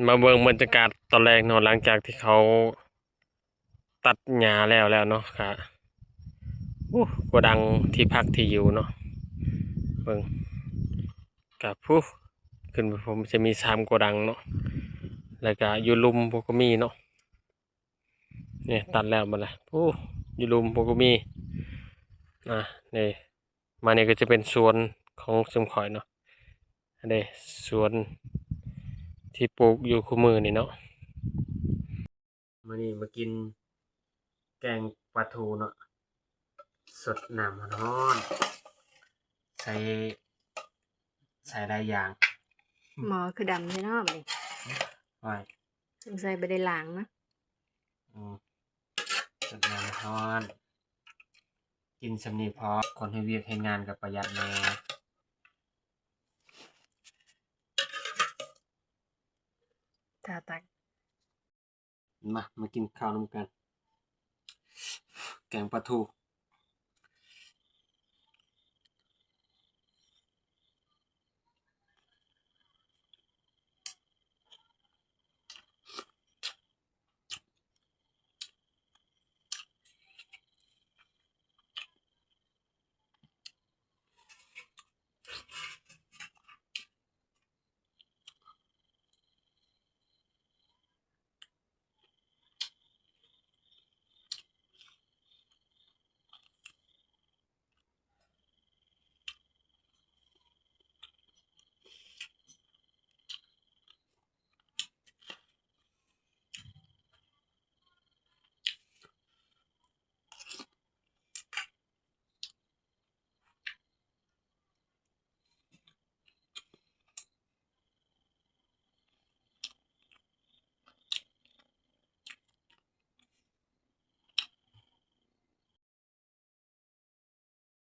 ມາເບິ່ງບັນຍາກາດຕອນແລງເນາະ ຫຼັງຈາກທີ່ເຂົາຕັດຫຍ້າແລ້ວແລ້ວເນາະ ກະ ໂອ້ ໂກດັງທີ່ພັກທີ່ຢູ່ເນາະ ເບິ່ງ ກະ ພຸ້ນ ຂຶ້ນໄປພຸ້ນ ຈະມີສາມໂກດັງເນາະ ແລ້ວກະຢູ່ລຸ່ມພຸ້ນກະມີເນາະ ນີ້ຕັດແລ້ວໝົດແລ້ວ ພຸ້ນ ຢູ່ລຸ່ມພຸ້ນກະມີ ອ່າ ນີ້ ມານີ້ກະຈະເປັນສວນຂອງຊຸມຂ້ອຍເນາະ ອັນນີ້ສວນທີ່ປູກຢູ່ຄູ່ມື້ນີ້ເນາະ ມື້ນີ້ມາກິນແກງປາທູເນາະ ສົດນ້ຳຮ້ອນໆ ໃສ່ ໃສ່ຫຼາຍຢ່າງ ໝໍ້ຄືດຳແທ້ເນາະບັດນີ້ ໂອ້ຍ ສົງໄສບໍ່ໄດ້ລ້າງນະ ອືມ ສົດນ້ຳຮ້ອນ ກິນສ່ຳນີ້ພໍ ຄົນເຮັດວຽກເຮັດງານກະປະຢັດແດ່ ຖ້າຕັກ ມາ ມາກິນເຂົ້ານຳກັນ ແກງປາທູ